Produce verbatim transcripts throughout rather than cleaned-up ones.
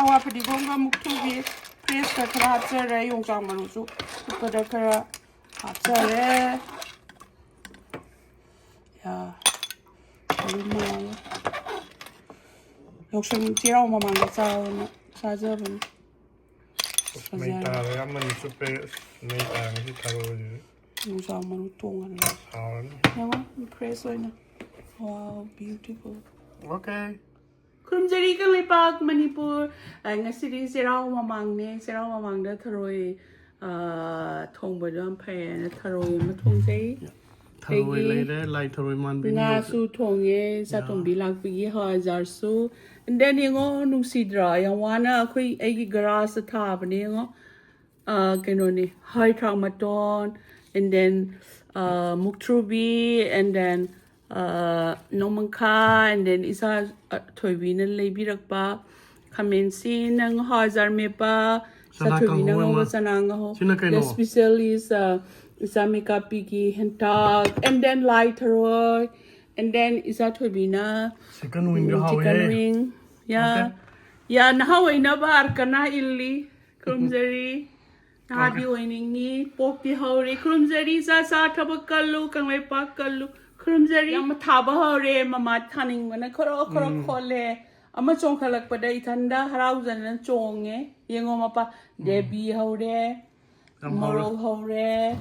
ꯑꯋꯥ ꯐꯗꯤꯒꯣꯝꯒ ꯃꯨꯛꯊ꯭ꯔꯨꯕꯤ ꯐ꯭ꯔꯦꯁꯀ ꯈꯔ ꯍꯥꯞꯆꯔꯦ꯫ ꯌꯣꯡꯆꯥꯛ ꯃꯔꯨꯁꯨ ꯐꯨꯠꯄꯗ ꯈꯔ ꯍꯥꯞꯆꯔꯦ꯫ ꯌꯥ, ꯑꯗꯨꯝ ꯃꯥꯜꯂꯦ꯫ ꯌꯥꯎꯁꯪ ꯆꯩꯔꯥꯎ ꯃꯃꯥꯡꯗ ꯆꯥꯎꯅ ꯆꯥꯖꯕꯅꯤ꯫ ꯑꯁ, ꯃꯩ ꯐꯖꯔꯦ꯫ ꯇꯥꯔꯦ꯫ ꯑꯃꯅꯤ ꯆꯨꯞꯄꯦ꯫ ꯑꯁ, ꯃꯩ ꯇꯥꯔꯦ ꯉꯁꯤ ꯊꯔꯣꯏꯁꯤꯗꯤ꯫ ꯌꯣꯡꯆꯥꯛ ꯃꯔꯨ ꯇꯣꯡꯍꯜꯂꯦ꯫ ꯍꯥꯎꯔꯅꯤ꯫ ꯌꯦꯡꯉꯣ, ꯐ꯭ꯔꯦꯁ ꯑꯣꯏꯅ꯫ Wow, beautiful. ꯑꯣꯀꯦ꯫ ꯈꯨꯔꯨꯝꯖꯔꯤ ꯀꯪꯂꯩꯄꯥꯛ ꯃꯅꯤꯄꯨꯔ꯫ ꯑ, ꯉꯁꯤꯗꯤ ꯆꯩꯔꯥꯎ ꯃꯃꯥꯡꯅꯦ꯫ ꯆꯩꯔꯥꯎ ꯃꯃꯥꯡꯗ ꯊꯔꯣꯏ, ꯑ, ꯊꯣꯡꯕꯗꯣ ꯌꯥꯝ ꯐꯩꯌꯦꯅ ꯊꯔꯣꯏ ꯑꯃ ꯊꯣꯡꯖꯩ꯫ ꯊꯔꯣꯏ ꯑꯗꯒꯤ ꯂꯩꯔꯦ, ꯂꯥꯏ ꯊꯔꯣꯏ ꯃꯥꯟꯕꯤ ꯉꯥꯁꯨ ꯊꯣꯡꯉꯦ, ꯌꯥ꯫ ꯆꯥꯇꯣꯝꯕꯤ ꯂꯥꯛꯄꯤꯒꯤ ꯍꯋꯥꯏꯖꯥꯔꯁꯨ꯫ And then ꯌꯦꯡꯉꯣ, ꯅꯨꯡꯁꯤꯗ꯭ꯔꯥ? ꯌꯥꯝ ꯋꯥꯅ ꯑꯩꯈꯣꯏ, ꯑꯩꯒꯤ ꯒꯔꯥꯖꯇ ꯊꯥꯕꯅꯦ ꯌꯦꯡꯉꯣ꯫ ꯑ, ꯀꯩꯅꯣꯅꯦ, ꯍꯋꯥꯏ ꯊ꯭ꯔꯥꯛ ꯃꯇꯣꯟ, and then, ꯑ, ꯃꯨꯛꯊ꯭ꯔꯨꯕꯤ, and then, ꯑ, ꯅꯣꯡꯃꯪꯈꯥ, and then ꯏꯆꯥ, ꯑ, ꯊꯣꯏꯕꯤꯅ ꯂꯩꯕꯤꯔꯛꯄ ꯈꯥꯃꯦꯟ ꯑꯁꯤꯟ, ꯍꯋꯥꯏꯖꯥꯔ ꯃꯦꯠꯄ, ꯆꯅꯥ ꯆꯥꯊꯣꯏꯕꯤꯅ ꯀꯥꯡꯍꯧ ꯉꯧꯕ ꯑꯃ꯫ ꯆꯅꯥ ꯉꯧ꯫ ꯁꯤꯅ ꯀꯩꯅꯣ? The special is, uh, ꯏꯆꯥ ꯃꯤꯀꯥꯄꯤꯒꯤ ꯍꯦꯟꯇꯥꯛ, and then ꯂꯥꯏ ꯊꯔꯣꯏ, and then ꯏꯆꯥ ꯊꯣꯏꯕꯤꯅ, chicken wing ꯗꯤ ꯎꯝ, ꯍꯥꯎꯋꯦ꯫ Chicken wing꯫ ꯌꯥ꯫ Okay꯫ ꯌꯥ, ꯅꯍꯥ ꯑꯣꯏꯅꯕ ꯑꯔꯀꯅꯥ ꯏꯜꯂꯤ꯫ ꯈꯨꯔꯨꯝꯖꯔꯤ꯫ ꯅꯍꯥꯗꯤ Okay꯫ ꯑꯣꯏꯅꯤꯡꯉꯤ꯫ ꯄꯣꯛꯇꯤ ꯍꯧꯔꯦ꯫ ꯈꯨꯔꯨꯝꯖꯔꯤ꯫ ꯆꯥ ꯆꯥ ꯊꯕꯛ ꯀꯜꯂꯨ꯫ ꯀꯪꯂꯩꯄꯥꯛ ꯀꯜꯂꯨ꯫ ꯈꯨꯔꯨꯝꯖꯔꯤ꯫ ꯌꯥꯝ ꯊꯥꯕ ꯍꯧꯔꯦ꯫ ꯃꯃꯥ ꯊꯥꯅꯤꯡꯕꯅ ꯈꯔꯣ ꯈꯔꯣ ꯎꯝ꯫ ꯈꯣꯠꯂꯦ꯫ ꯑꯃ ꯆꯣꯡꯈꯠꯂꯛꯄꯗ ꯏꯊꯟꯗ ꯍꯔꯥꯎꯖꯅ ꯆꯣꯡꯉꯦ꯫ ꯌꯦꯡꯉꯣ ꯃꯄꯥ꯫ ꯎꯝ꯫ ꯗꯦꯕꯤ ꯍꯧꯔꯦ꯫ ꯌꯥꯝ ꯍꯧꯔꯦ꯫ ꯃꯣꯔꯣꯛ ꯍꯧꯔꯦ꯫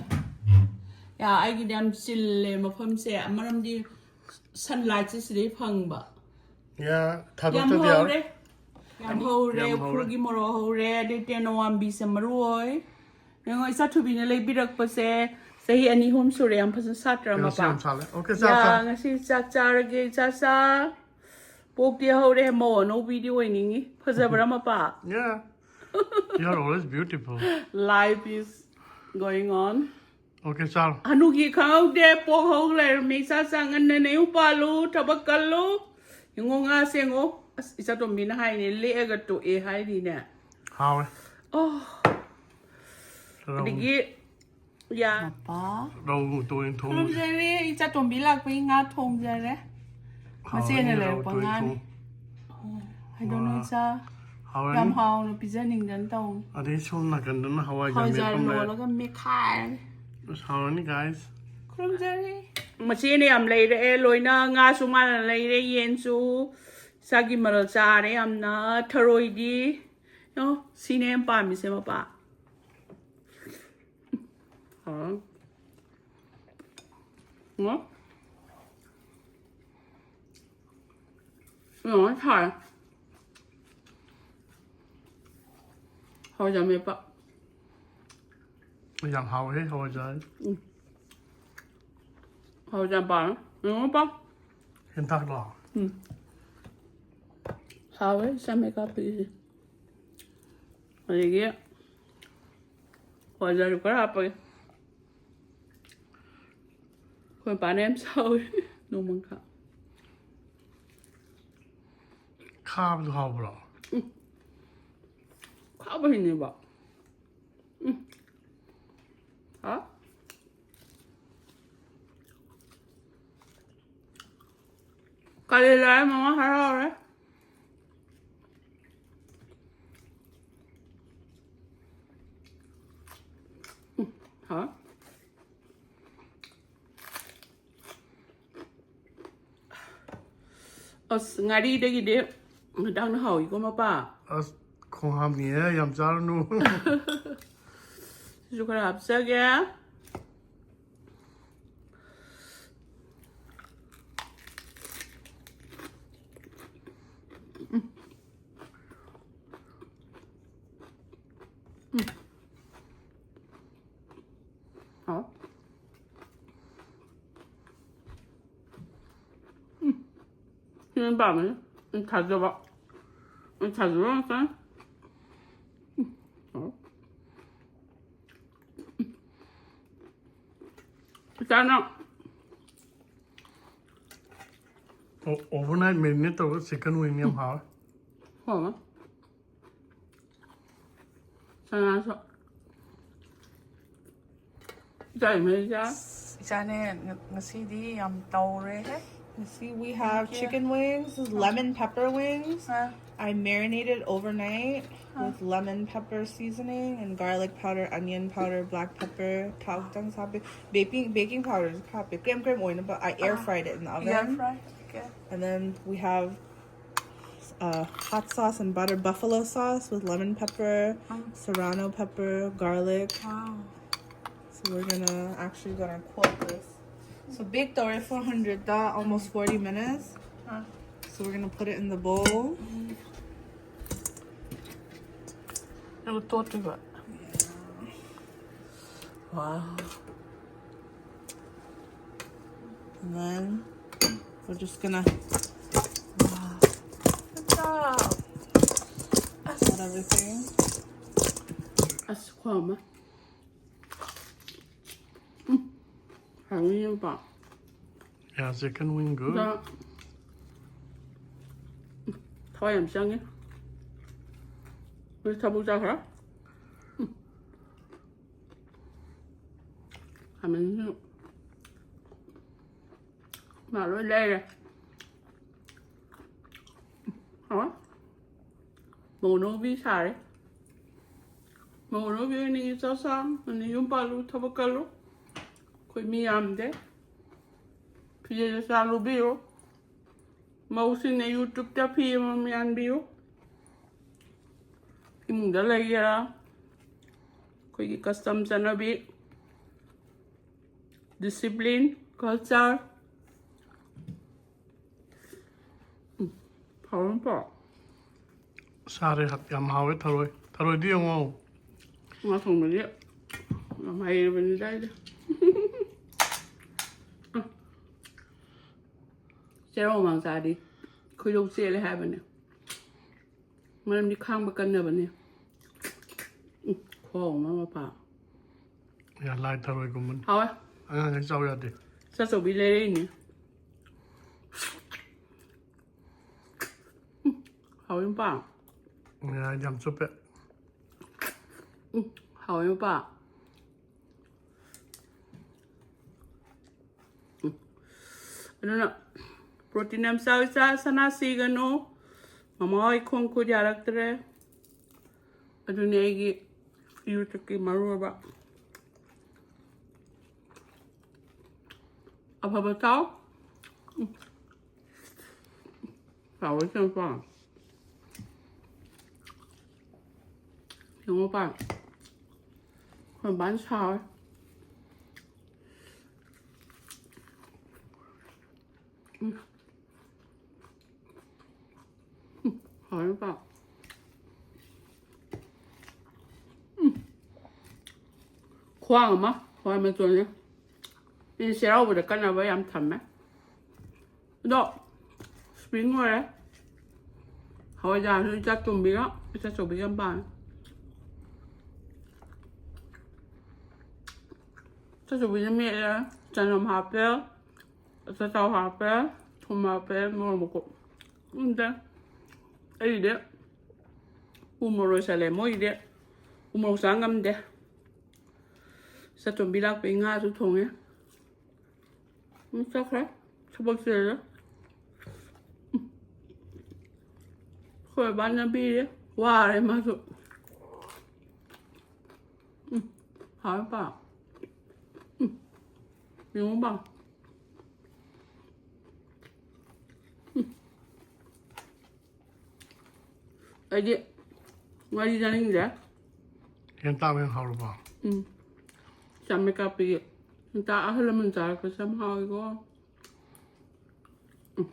ꯌꯥ, ꯑꯩꯒꯤꯗꯤ ꯌꯥꯝ ꯆꯤꯜꯂꯦ ꯃꯐꯝꯁꯦ꯫ ꯃꯔꯝꯗꯤ sunlight ꯁꯦ ꯁꯤꯗꯩ ꯐꯪꯕ꯫ ꯌꯥ, ꯌꯥꯝ ꯊꯥꯗꯣꯛꯇꯗꯤ ꯌꯥꯔꯣꯏ꯫ ꯍꯧꯔꯦ꯫ ꯌꯥꯝ ꯍꯧꯔꯦ꯫ ꯌꯥꯝ ꯍꯧꯔꯦ꯫ ꯎꯈ꯭ꯔꯨꯜꯒꯤ ꯃꯣꯔꯣꯛ ꯍꯧꯔꯦ꯫ ꯑꯗꯩ ꯇꯦꯅꯧꯋꯥꯝꯕꯤꯁꯦ ꯃꯔꯨ ꯑꯣꯏ꯫ ꯌꯦꯡꯉꯣ, ꯏꯆꯥ ꯊꯣꯏꯕꯤꯅ ꯂꯩꯕꯤꯔꯛꯄꯁꯦ ꯆꯍꯤ ꯑꯅꯤ ꯑꯍꯨꯝ ꯁꯨꯔꯦ꯫ ꯌꯥꯝ ꯐꯖꯅ ꯁꯥꯠꯇ꯭ꯔꯥ ꯀꯩꯅꯣꯁꯦ ꯃꯄꯥ? ꯌꯥꯝ ꯁꯥꯠꯂꯦ꯫ Okay, ꯆꯥ, ꯌꯥ, ꯆꯥ꯫ ꯉꯁꯤ ꯆꯥꯛ ꯆꯥꯔꯒꯦ, ꯏꯆꯥ ꯆꯥ꯫ ꯄꯣꯛꯇꯤ ꯍꯧꯔꯦ꯫ ꯃꯧ ꯑꯅꯧꯕꯤꯗꯤ ꯑꯣꯏꯅꯤꯡꯉꯤ꯫ ꯐꯖꯕ꯭ꯔꯥ ꯃꯄꯥ? Yeah. You are always beautiful. Life is going on. Okay, ꯆꯥꯔꯣ꯫ ꯍꯅꯨꯒꯤ ꯈꯪꯍꯧꯗꯦ, ꯄꯣꯛ ꯍꯧ ꯂꯩꯔꯝꯃꯤ, ꯏꯆꯥ ꯆꯥ ꯉꯟꯅ ꯅꯌꯨꯝ ꯄꯥꯜꯂꯨ, ꯊꯕꯛ ꯀꯜꯂꯨ꯫ ꯌꯦꯡꯉꯣ ꯉꯥꯁꯦ ꯌꯦꯡꯉꯣ꯫ ꯑꯁ, ꯏꯆꯥꯇꯣꯝꯕꯤꯅ ꯍꯥꯏꯅꯦ, ꯂꯦꯛꯑꯒ ꯇꯣꯛꯑꯦ ꯍꯥꯏꯔꯤꯅꯦ꯫ ꯍꯥꯎꯋꯦ꯫ ꯑꯣ꯫ ꯔꯧ-꯫ ꯑꯗꯒꯤ, ꯌꯥ꯫ ꯃꯄꯥ꯫ ꯔꯧ ꯇꯣꯏꯅ ꯊꯣꯡꯕꯁꯦ꯫ ꯈꯨꯔꯨꯝꯖꯔꯦ, ꯏꯆꯥꯇꯣꯝꯕꯤ ꯂꯥꯛꯄꯒꯤ ꯉꯥ ꯊꯣꯡꯖꯔꯦ꯫ ꯍꯥꯎꯋꯦ, ꯃꯆꯦꯅ ꯔꯧ ꯂꯩꯔꯛꯄ ꯇꯣꯏꯅ ꯉꯥꯅꯤ꯫ ꯊꯣꯡ-꯫ ꯑꯣ, ꯍꯥꯏꯗꯣꯛꯅꯧ ꯋꯥ꯫ ꯏꯆꯥ꯫ ꯍꯥꯎꯔꯅꯤ꯫ ꯌꯥꯝ ꯍꯥꯎꯅ ꯄꯤꯖꯅꯤꯡꯗꯅ ꯇꯧꯅꯤ꯫ ꯑꯗꯩ ꯁꯣꯝ ꯅꯥꯀꯟꯗꯅ ꯍꯋꯥꯏꯖꯥꯔ ꯍꯋꯥꯏꯖꯥꯔ ꯃꯦꯠꯐꯝ ꯂꯩꯔꯦ꯫ ꯂꯣꯜꯂꯒ ꯃꯦꯠꯈꯥꯏꯔꯅꯤ꯫ ꯑꯁ, ꯍꯥꯎꯔꯅꯤ guys꯫ ꯈꯨꯔꯨꯝꯖꯔꯤ꯫ ꯃꯆꯦꯅ ꯌꯥꯝ ꯂꯩꯔꯛꯑꯦ ꯂꯣꯏꯅ꯫ ꯉꯥꯁꯨ ꯃꯥꯅ ꯂꯩꯔꯦ, ꯌꯦꯟꯁꯨ꯫ ꯏꯆꯥꯒꯤ ꯃꯔꯜ ꯆꯥꯔꯦ ꯌꯥꯝꯅ꯫ ꯊꯔꯣꯏꯗꯤ ꯌꯦꯡꯉꯣ, ꯁꯤꯅꯦ ꯌꯥꯝ ꯄꯥꯝꯃꯤꯁꯦ ꯃꯄꯥ꯫ ꯍꯥꯎꯔꯅꯤ꯫ ꯉꯣ꯫ ꯌꯦꯡꯉꯣ, ꯁꯥꯔꯦ꯫ ꯍꯋꯥꯏꯖꯥꯔ ꯃꯦꯠꯄ꯫ ꯌꯥꯝ ꯍꯥꯎꯋꯦ ꯍꯋꯥꯏꯖꯥꯔ꯫ ꯍꯋꯥꯏꯖꯥꯔ ꯄꯥꯝꯃꯦ꯫ ꯌꯦꯡꯉꯣ, ꯄꯥꯎ꯫ ꯍꯦꯟꯇꯥꯛꯂꯣ? ꯎꯝ꯫ ꯍꯥꯎꯋꯦ, ꯆꯥꯃꯦꯠ ꯀꯥꯞꯄꯤꯁꯦ꯫ ꯑꯗꯒꯤ ꯍꯋꯥꯏꯖꯥꯔꯁꯨ ꯈꯔ ꯍꯥꯞꯄꯒꯦ꯫ ꯑꯩꯈꯣꯏ ꯄꯥꯅ ꯌꯥꯝ ꯁꯥꯎꯋꯦ꯫ ꯅꯣꯡꯃꯪꯈꯥ꯫ ꯈꯥꯕꯗꯣ ꯍꯥꯎꯕ꯭ꯔꯣ? ꯈꯥꯕ ꯍꯩꯅꯩꯕ꯫ ꯎꯝ꯫ ꯍꯥ? ꯀꯥꯂꯦꯟ ꯂꯥꯛꯑꯦ, ꯃꯃꯥ ꯍꯔꯥꯎꯔꯦ꯫ ꯎꯝ, ꯍꯥꯎ꯫ ꯑꯁ, ꯉꯥꯔꯤꯗꯒꯤꯗꯤ ꯍꯤꯗꯥꯛꯅ ꯍꯥꯎꯏꯀꯣ, ꯃꯄꯥ꯫ ꯑꯁ, ꯈꯣꯡ ꯍꯥꯝꯅꯤꯍꯦ, ꯌꯥꯝ ꯆꯥꯔꯨꯅꯨ꯫ ꯁꯤꯁꯨ ꯈꯔ ꯍꯥꯞꯆꯒꯦ꯫ ꯍꯥꯎ꯫ ꯎꯝ꯫ ꯁꯤꯅ ꯄꯥꯝꯃꯦ꯫ ꯎꯝ, ꯊꯥꯖꯕ꯫ ꯎꯝ, ꯊꯥꯖꯕ ꯉꯥꯛꯇꯅꯦ꯫ ꯎꯝ, ꯍꯥꯎ꯫ ꯏꯆꯥꯅ ꯑꯣ, overnight marinate ꯇꯧꯔꯒ chicken wing ꯌꯥꯝ ꯍꯥꯎꯋꯦ꯫ ꯍꯥꯎꯋꯦ꯫ ꯆꯅꯥꯁꯨ꯫ ꯏꯆꯥ ꯏꯃꯩ ꯏꯆꯥ꯫ ꯏꯆꯥꯅꯦ, ꯉ-, ꯉꯁꯤꯗꯤ ꯌꯥꯝ ꯇꯧꯔꯦꯍꯦ꯫ ꯉꯁꯤ we have chicken wings, lemon pepper wings, ah. I marinated overnight with lemon pepper seasoning and garlic powder, onion powder, black pepper, ꯊꯥꯎ ꯈꯤꯇꯪ ꯍꯥꯞꯄꯦ꯫ Baking, baking powder ꯁꯨ ꯍꯥꯞꯄꯦ꯫ ꯀ꯭ꯔꯦꯝ ꯀ꯭ꯔꯦꯝ ꯑꯣꯏꯅꯕ, I air fried it in the oven. Air fry. Okay. And then we have uh, hot sauce and butter, buffalo sauce with lemon pepper, serrano pepper, garlic. Wow. So we're gonna actually gonna cook this. So bake the four hundred 다 almost forty minutes. 아. So we're gonna put it in the bowl. 이거 또 어떻게 봐? 와. And then we're just gonna Good job. add everything. 아, 고마워. 음. 당연히 오빠. Yeah, chicken wing good. 나 ꯊꯋꯥꯏ ꯌꯥꯝ ꯆꯪꯉꯦ. ꯎꯔꯤ ꯊꯕꯛ ꯆꯠꯈ꯭ꯔ? ꯎꯝ. ꯈꯥꯃꯦꯟꯁꯤꯁꯨ ꯃꯥ ꯂꯣꯏ ꯂꯩꯔꯦ. ꯍꯥꯎꯋꯦ꯫ ꯃꯧꯅꯧꯕꯤ ꯁꯥꯔꯦ꯫ ꯃꯧꯅꯧꯕꯤ ꯑꯣꯏꯅ ꯏꯆꯥ ꯆꯥ, ꯅꯪꯅ ꯌꯨꯝ ꯄꯥꯜꯂꯨ, ꯊꯕꯛ ꯀꯜꯂꯨ꯫ ꯑꯩꯈꯣꯏ ꯃꯤ ꯌꯥꯝꯗꯦ꯫ ꯐꯤꯖꯦꯠ ꯆꯥ ꯂꯨꯕꯤꯌꯨ꯫ ꯃꯧꯁꯤꯡꯅ YouTube-ꯇ ꯐꯤ ꯑꯃꯃꯝ ꯌꯥꯟꯕꯤꯌꯨ꯫ ꯏꯃꯨꯡꯗ ꯂꯩꯒꯦꯔꯥ, ꯑꯩꯈꯣꯏꯒꯤ custom ꯆꯠꯅꯕꯤ, discipline, culture꯫ ꯎꯝ, ꯍꯥꯎꯔꯝꯗ꯭ꯔꯣ? ꯁꯥꯔꯦ, ꯌꯥꯝ ꯍꯥꯎꯋꯦ ꯊꯔꯣꯏ꯫ ꯊꯔꯣꯏꯗꯤ ꯌꯦꯡꯉꯣ꯫ ꯉꯥ ꯊꯣꯡꯕꯗꯤ ꯌꯥꯝ ꯍꯩꯔꯕꯅꯤꯗ ꯑꯩꯗꯤ꯫ ꯆꯦꯔꯥꯎ ꯃꯥꯡ ꯆꯥꯗꯤ ꯈꯣꯏꯗꯧ ꯆꯦꯜꯂꯦ ꯍꯥꯏꯕꯅꯦ꯫ ꯃꯔꯝꯗꯤ ꯈꯥꯡꯕ ꯀꯟꯅꯕꯅꯦ꯫ ꯎꯝ, ꯈꯨꯍꯥꯎ ꯑꯃ ꯃꯄꯥ꯫ ꯌꯥ, ꯂꯥꯏ ꯊꯔꯣꯏꯒꯨꯝꯕꯅꯤ꯫ ꯍꯥꯎꯋꯦ꯫ ꯑꯉꯥꯡꯈꯩ ꯆꯥꯎ ꯌꯥꯗꯦ꯫ ꯆꯥꯆꯧꯕꯤ ꯂꯩꯔꯛꯏꯅꯦ꯫ ꯎꯝ, ꯍꯥꯎꯋꯦ ꯃꯄꯥ꯫ ꯌꯥ, ꯌꯥꯝ ꯆꯨꯞꯄꯦ꯫ ꯎꯝ, ꯍꯥꯎꯋꯦ ꯃꯄꯥ꯫ ꯎꯝ꯫ ꯑꯗꯨꯅ protein ꯌꯥꯝ ꯆꯥꯎ ꯏꯆꯥ, ꯁꯅꯥ ꯁꯤꯒꯅꯨ꯫ ꯃꯃꯥ ꯍꯣꯏ ꯈꯣꯡ ꯈꯨꯠ ꯌꯥꯔꯛꯇ꯭ꯔꯦ꯫ ꯑꯗꯨꯅꯦ ꯑꯩꯒꯤ YouTubeꯀꯤ ꯃꯔꯨ ꯑꯣꯏꯕ ꯑꯐꯕ ꯆꯥꯎ꯫ ꯎꯝ꯫ ꯆꯥꯎꯋꯦ ꯆꯪꯉꯛꯄ꯫ ꯌꯦꯡꯉꯣ ꯄꯥ꯫ ꯑꯩꯈꯣꯏ ꯕꯥꯅ ꯁꯥꯎꯔꯦ꯫ ꯎꯝ꯫ ꯎꯝ, ꯍꯥꯎꯔꯦ ꯄꯥ꯫ ꯎꯝ꯫ ꯈ꯭ꯋꯥꯡ ꯑꯃ ꯍꯋꯥꯏ ꯃꯇꯣꯟꯁꯦ꯫ ꯑꯩꯅ ꯆꯩꯔꯥꯎꯕꯗ ꯀꯠꯅꯕ ꯌꯥꯝ ꯊꯝꯃꯦ꯫ ꯑꯗꯣ spring ꯑꯣꯏꯔꯦ꯫ ꯍꯋꯥꯏꯖꯥꯔꯁꯨ ꯏꯆꯥ ꯇꯣꯝꯕꯤꯒ ꯏꯆꯥ ꯆꯧꯕꯤꯒ ꯌꯥꯝ ꯄꯥꯝꯃꯦ꯫ ꯏꯆꯥ ꯆꯧꯕꯤꯅ ꯃꯦꯠꯂꯦ, ꯆꯅꯝ ꯍꯥꯞꯄꯦ, ꯑꯆꯥꯊꯥꯎ ꯍꯥꯞꯄꯦ, ꯊꯨꯝ ꯍꯥꯞꯄꯦ, ꯃꯣꯔꯣꯛ ꯃꯀꯨꯞ꯫ ꯎꯝꯗ ꯑꯩꯒꯤꯗꯤ ꯎ ꯃꯣꯔꯣꯛ ꯁꯜꯂꯦ, ꯃꯣꯏꯒꯤꯗꯤ ꯎ ꯃꯣꯔꯣꯛ ꯆꯥ ꯉꯝꯗꯦ꯫ ꯆꯥꯇꯣꯝꯕꯤ ꯂꯥꯛꯄꯩ ꯉꯥꯁꯨ ꯊꯣꯡꯉꯦ꯫ ꯎꯝ, ꯆꯠꯈ꯭ꯔꯦ꯫ ꯊꯕꯛ ꯆꯤꯜꯂꯦ꯫ ꯎꯝ꯫ ꯑꯩꯈꯣꯏ ꯕꯥꯅ ꯄꯤꯔꯦ꯫ ꯋꯥꯔꯦ ꯃꯥꯁꯨ꯫ ꯎꯝ꯫ ꯍꯥꯎꯋꯦ ꯄꯥ꯫ ꯎꯝ꯫ ꯌꯦꯡꯉꯨ ꯄꯥ꯫ ꯎꯝ꯫ ꯑꯩꯗꯤ ꯉꯥꯔꯤ ꯆꯥꯅꯤꯡꯗꯦ꯫ ꯍꯦꯟꯇꯥꯛ ꯑꯣꯏꯅ ꯍꯥꯎꯔꯕꯣ? ꯎꯝ꯫ ꯆꯥꯃꯦ ꯀꯥꯞꯄꯤꯒꯦ꯫ ꯍꯦꯟꯇꯥꯛ ꯑꯍꯜ ꯂꯃꯟ ꯆꯥꯔꯛꯄꯁꯦ ꯌꯥꯝ ꯍꯥꯎꯋꯤꯀꯣ꯫ ꯎꯝ꯫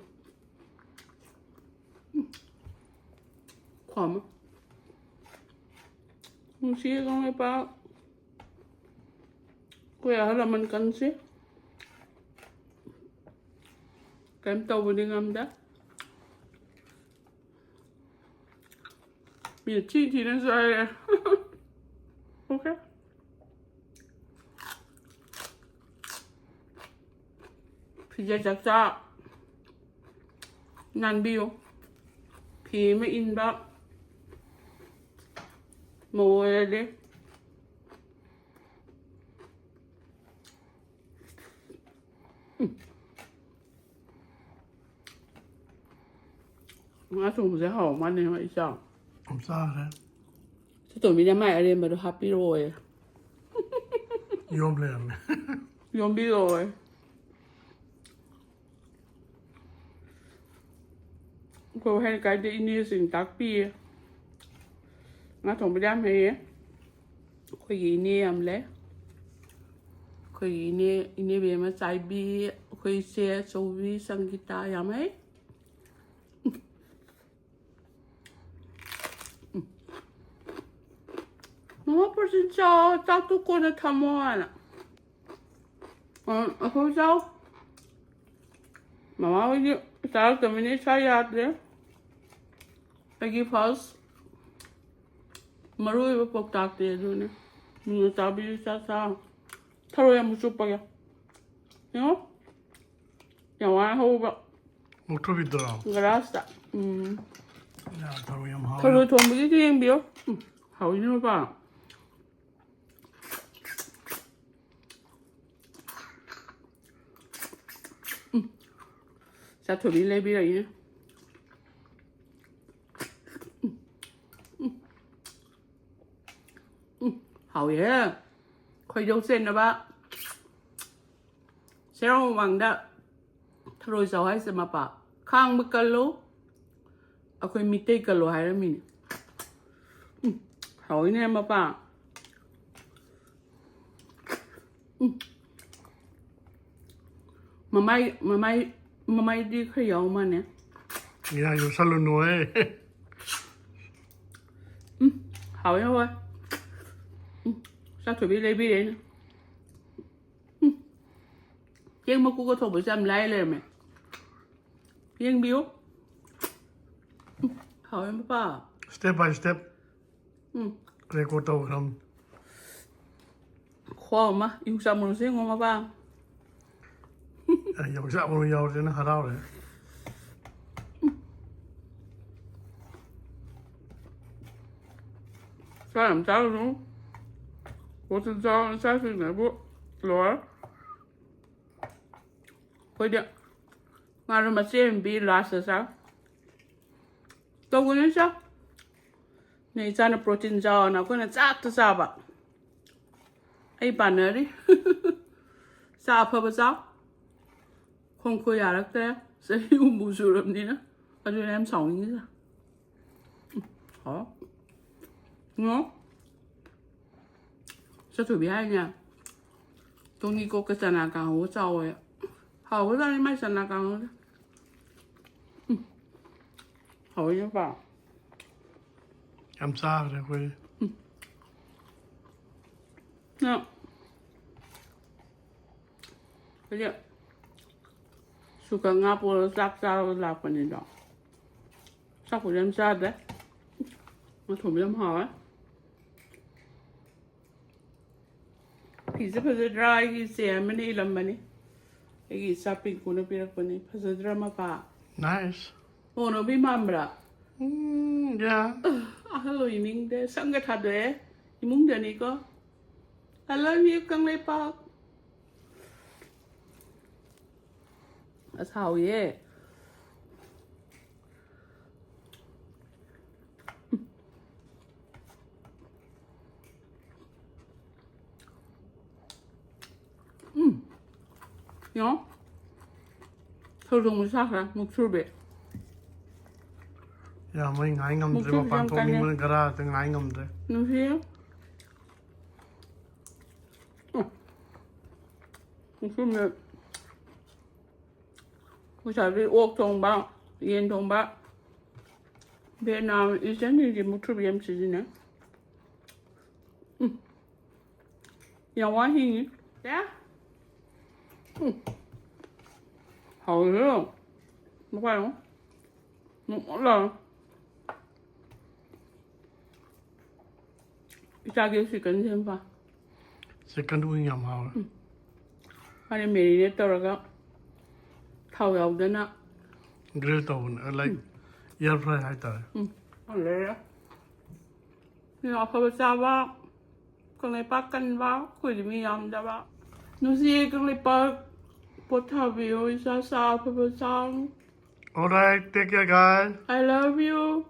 ꯎꯝ꯫ ꯈ꯭ꯋꯥꯃ꯫ ꯅꯨꯡꯁꯤꯌꯦ ꯀꯪꯂꯩꯄꯥꯛ꯫ ꯑꯩꯈꯣꯏ ꯑꯍꯜ ꯂꯃꯟ ꯀꯟꯁꯤ꯫ ꯀꯩꯝ ꯇꯧꯕꯗꯤ ꯉꯝꯗꯦ꯫ ꯃꯤ ꯊꯤ ꯊꯤꯅ ꯆꯥꯏꯌꯦ꯫ Okay꯫ ꯐꯤꯖꯦꯠ ꯆꯛꯆꯥ ꯅꯥꯟꯕꯤꯌꯨ꯫ ꯐꯤ ꯑꯃ ꯏꯟꯕ ꯃꯧ ꯑꯣꯏꯔꯗꯤ꯫ ꯉꯥ ꯊꯣꯡꯕꯁꯦ ꯍꯥꯎ ꯃꯥꯅꯦ ꯏꯆꯥ꯫ ꯆꯥꯈ꯭ꯔꯦ꯫ ꯁꯤ ꯇꯣꯝꯕꯤꯅ ꯃꯥꯏ ꯑꯔꯦꯝꯕꯗꯣ ꯍꯥꯞꯄꯤꯔꯛꯑꯣꯌꯦ꯫ ꯌꯣꯝ ꯂꯩꯔꯝꯃꯦ꯫ ꯌꯣꯝꯕꯤꯔꯛꯑꯣꯌꯦ꯫ ꯑꯩꯈꯣꯏ ꯍꯥꯏꯅ ꯀꯥꯏꯗ ꯏꯅꯦꯁꯤꯡ ꯇꯥꯛꯄꯤꯌꯦ꯫ ꯉꯥ ꯊꯣꯡꯕꯗꯤ ꯌꯥꯝ ꯍꯩꯌꯦ꯫ ꯑꯩꯈꯣꯏꯒꯤ ꯏꯅꯦ ꯌꯥꯝ ꯂꯩ꯫ ꯑꯩꯈꯣꯏꯒꯤ ꯏꯅꯦ, ꯏꯅꯦ ꯕꯦꯝꯃ ꯆꯥꯏꯕꯤ, ꯑꯩꯈꯣꯏ ꯏꯆꯦ ꯑꯆꯧꯕꯤ ꯁꯪꯒꯤꯇꯥ ꯌꯥꯝ ꯍꯩ꯫ ꯃꯃꯥ ꯄ꯭ꯔꯣꯇꯤꯟ ꯆꯥꯎ, ꯆꯥꯛꯇꯨ ꯀꯣꯟꯅ ꯊꯝꯃꯣ ꯍꯥꯏꯅ꯫ ꯑ, ꯑꯩꯈꯣꯏ ꯆꯥꯎ꯫ ꯃꯃꯥ ꯍꯣꯏꯗꯤ ꯆꯥꯔꯛꯇꯕꯅꯤꯅ ꯏꯁꯥ ꯌꯥꯗ꯭ꯔꯦ꯫ ꯑꯩꯒꯤ ꯐꯥꯔꯁ ꯃꯔꯨ ꯑꯣꯏꯕ ꯄꯥꯎꯇꯥꯛꯇꯤ ꯑꯗꯨꯅꯦ꯫ ꯃꯤꯅ ꯆꯥꯕꯤꯌꯨ ꯆꯥ ꯆꯥ꯫ ꯊꯔꯣꯏ ꯑꯃꯨꯛ ꯆꯨꯞꯄꯒꯦ꯫ ꯌꯦꯡꯉꯣ꯫ ꯌꯥꯝ ꯋꯥꯅ ꯍꯧꯕ꯫ ꯃꯨꯛꯊ꯭ꯔꯨꯕꯤꯗꯨꯔꯣ? ꯒ꯭ꯔꯥꯁꯇ꯫ ꯎꯝ꯫ ꯌꯥ, ꯊꯔꯣꯏ ꯌꯥꯝ ꯍꯥꯎꯋꯦ꯫ ꯊꯔꯣꯏ ꯊꯣꯡꯕꯒꯤꯗꯤ ꯌꯦꯡꯕꯤꯌꯣ꯫ ꯎꯝ꯫ ꯍꯥꯎꯏꯅꯦ ꯃꯄꯥ꯫ ꯎꯝ꯫ ꯆꯥꯊꯣꯏꯕꯤ ꯂꯩꯕꯤꯔꯛꯏꯅꯦ꯫ ꯎꯝ꯫ ꯎꯝ꯫ ꯎꯝ꯫ ꯍꯥꯎꯏꯍꯦ꯫ ꯈꯣꯏꯗꯧ ꯆꯦꯠꯅꯕ꯫ ꯆꯩꯔꯥꯎ ꯃꯃꯥꯡꯗ ꯊꯔꯣꯏ ꯆꯥꯎ ꯍꯥꯏꯁꯦ ꯃꯄꯥ꯫ ꯈꯥꯡꯕ ꯀꯜꯂꯨ꯫ ꯑꯩꯈꯣꯏ ꯃꯤꯇꯩ ꯀꯜꯂꯣ ꯍꯥꯏꯔꯝꯃꯤꯅꯦ꯫ ꯎꯝ꯫ ꯍꯥꯎꯏꯅꯦ ꯃꯄꯥ꯫ ꯎꯝ꯫ ꯃꯃꯥꯏ, ꯃꯃꯥꯏ, ꯃꯃꯥꯏꯗꯤ ꯈꯔ ꯌꯥꯎ ꯃꯥꯅꯦ꯫ ꯌꯥ ꯌꯣꯠꯁꯜꯂꯨꯅꯨꯍꯦ꯫ ꯎꯝ꯫ ꯍꯥꯎꯋꯦ, ꯍꯥꯎꯋꯦ꯫ ꯎꯝ꯫ ꯆꯥꯊꯣꯏꯕꯤ ꯂꯩꯕꯤꯔꯦ ꯑꯩꯅ꯫ ꯎꯝ꯫ ꯆꯦꯡ ꯃꯀꯨꯒ ꯊꯣꯡꯕꯁꯦ ꯌꯥꯝ ꯂꯥꯏ ꯂꯩꯔꯝꯃꯦ꯫ ꯌꯦꯡꯕꯤꯌꯨ꯫ ꯎꯝ꯫ ꯍꯥꯎꯋꯦ ꯃꯄꯥ꯫ Step by step um. record ꯇꯧꯈ꯭ꯔꯕꯅꯤ꯫ ꯈꯨꯍꯥꯎ ꯑꯃ꯫ ꯌꯣꯡꯆꯥꯛ ꯃꯔꯨꯁꯦ ꯌꯦꯡꯉꯣ ꯃꯄꯥ꯫ ꯑꯩ ꯌꯣꯡꯆꯥꯛ ꯃꯔꯨ ꯌꯥꯎꯔꯗꯤ ꯅꯪ ꯍꯔꯥꯎꯔꯦ꯫ ꯆꯥꯛ ꯌꯥꯝ ꯆꯥꯔꯨꯅꯨ꯫ ꯄ꯭ꯔꯣꯇꯤꯟ ꯆꯥꯎ ꯅꯆꯥꯁꯤꯡꯅꯕꯨ ꯂꯣꯏꯔꯦ꯫ ꯑꯩꯈꯣꯏꯗꯤ ꯉꯥꯔꯣ ꯃꯆꯦꯠ ꯑꯃ ꯄꯤ ꯂꯥꯁꯇ ꯆꯥ꯫ ꯇꯧꯒꯅꯨ ꯆꯥꯎ꯫ ꯅꯣꯏ ꯏꯆꯥꯅ protein ꯆꯥꯎꯅ ꯑꯩꯈꯣꯏꯅ ꯆꯥꯛꯇ ꯆꯥꯕ꯫ ꯑꯩ ꯄꯥꯟꯅꯔꯤ꯫ ꯆꯥꯛ ꯑꯐꯕ ꯆꯥꯎ꯫ ꯈꯣꯡ ꯈꯨ ꯌꯥꯔꯛꯇ꯭ꯔꯦ꯫ ꯆꯍꯤ ꯍꯨꯝꯐꯨ ꯁꯨꯔꯕꯅꯤꯅ꯫ ꯑꯗꯨꯅ ꯌꯥꯝ ꯁꯥꯎꯅꯤꯡꯉꯤꯁꯦ꯫ ꯍꯥꯎ꯫ ꯉꯣ꯫ ꯆꯠꯊꯣꯏꯕꯤ ꯍꯥꯏꯅꯦ꯫ ꯇꯣꯅꯤꯀꯣꯛꯀ ꯆꯅꯥ ꯀꯥꯡꯍꯧꯒ ꯆꯥꯎꯋꯦ꯫ ꯍꯥꯎꯕꯖꯥꯠꯅꯤ ꯃꯥꯏ ꯆꯅꯥ ꯀꯥꯡꯍꯧꯁꯦ꯫ ꯎꯝ꯫ ꯍꯥꯎꯋꯤ ꯅꯨꯄꯥ꯫ ꯌꯥꯝ ꯆꯥꯈ꯭ꯔꯦ ꯑꯩꯈꯣꯏ꯫ ꯎꯝ꯫ ꯅꯪ ꯍꯧꯖꯤꯛ ꯁꯨꯀ ꯉꯥ ꯄꯨꯔꯒ ꯆꯥꯛ ꯆꯥꯔꯒ ꯂꯥꯛꯄꯅꯤꯗꯣ꯫ ꯆꯥꯛꯄꯨꯗꯤ ꯌꯥꯝ ꯆꯥꯗ꯭ꯔꯦ꯫ ꯃꯊꯨꯝ ꯌꯥꯝ ꯍꯥꯎꯋꯦ꯫ ꯐꯤꯁꯦ ꯐꯖꯗ꯭ꯔꯥ? ꯑꯩꯒꯤ ꯏꯆꯦ ꯑꯃꯅ ꯏꯂꯝꯕꯅꯤ꯫ ꯑꯩꯒꯤ ꯏꯆꯥ ꯄꯤꯡꯀꯨꯅ ꯄꯤꯔꯛꯄꯅꯤ꯫ ꯐꯖꯗ꯭ꯔꯥ ꯃꯄꯥ? Nice. ꯃꯣꯅꯣꯕꯤ ꯃꯥꯟꯕ꯭ꯔꯥ? ꯎꯝ, yeah. ꯑꯍꯜ ꯑꯣꯏꯅꯤꯡꯗꯦ꯫ ꯁꯝꯒ ꯊꯥꯗꯣꯛꯑꯦ꯫ ꯏꯃꯨꯡꯗꯅꯤꯀꯣ꯫ I love you, Kangleipak. ꯑꯁ, ꯍꯥꯎꯏꯌꯦ꯫ ꯎꯝ꯫ ꯌꯦꯡꯉꯣ꯫ ꯊꯧꯗꯣꯡꯕ ꯁꯥꯈ꯭ꯔꯦ, ꯃꯨꯛꯊ꯭ꯔꯨꯕꯤ꯫ ꯌꯥꯝ, ꯃꯣꯏ ꯉꯥꯏ ꯉꯝꯗ꯭ꯔꯦ, ꯃꯨꯛꯊ꯭ꯔꯨꯕꯤ ꯃꯄꯥꯟ ꯌꯥꯝ ꯊꯣꯛꯅꯤꯡꯕꯅ ꯀꯜꯂꯦ꯫ ꯒꯔꯥꯗ ꯉꯥꯏ ꯉꯝꯗ꯭ꯔꯦ꯫ ꯅꯨꯡꯁꯤ꯫ ꯎꯝ꯫ ꯃꯨꯛꯊ꯭ꯔꯨꯕꯤ꯫ ꯉꯁꯥꯏꯒꯤ ꯑꯣꯛ ꯊꯣꯡꯕ, ꯌꯦꯟ ꯊꯣꯡꯕ, ꯚꯦꯠꯅꯥꯝ ꯏꯆꯟꯁꯤꯡꯁꯦ ꯃꯨꯛꯊ꯭ꯔꯨꯕꯤ ꯌꯥꯝ ꯁꯤꯖꯤꯟꯅꯩ꯫ ꯎꯝ꯫ ꯌꯥꯝ ꯋꯥ ꯍꯤꯡꯉꯤ꯫ ꯁꯦ꯫ ꯎꯝ꯫ ꯍꯥꯎꯋꯤꯍꯦ꯫ ꯃꯈꯥ ꯌꯦꯡꯉꯨ꯫ ꯃꯣꯟ ꯃꯣꯟ ꯂꯥꯎꯋꯦ꯫ ꯏꯆꯥꯒꯤ chicken ꯁꯦꯝꯕ꯫ Chicken wing ꯌꯥꯝ ꯍꯥꯎꯋꯦ꯫ ꯎꯝ꯫ ꯃꯥꯅ marinate ꯇꯧꯔꯒ ꯊꯥꯎ ꯌꯥꯎꯗꯅ꯫ Grill ꯇꯧꯕꯅꯦ, like, ꯎꯝ꯫ Air fry ꯍꯥꯏꯇꯥꯔꯦ꯫ ꯎꯝ꯫ ꯂꯩꯔꯦ꯫ ꯁꯤꯅ ꯑꯐꯕ ꯆꯥꯕ, ꯀꯪꯂꯩꯄꯥꯛ ꯀꯟꯕ, ꯑꯩꯈꯣꯏꯗꯤ ꯃꯤ ꯌꯥꯝꯗꯕ꯫ ꯅꯨꯡꯁꯤꯌꯦ ꯀꯪꯂꯩꯄꯥꯛ, ꯄꯣꯊꯥꯕꯤꯌꯣ, ꯏꯆꯥ ꯆꯥ ꯑꯐꯕ ꯆꯥꯎ꯫ Alright, take care, guys. I love you.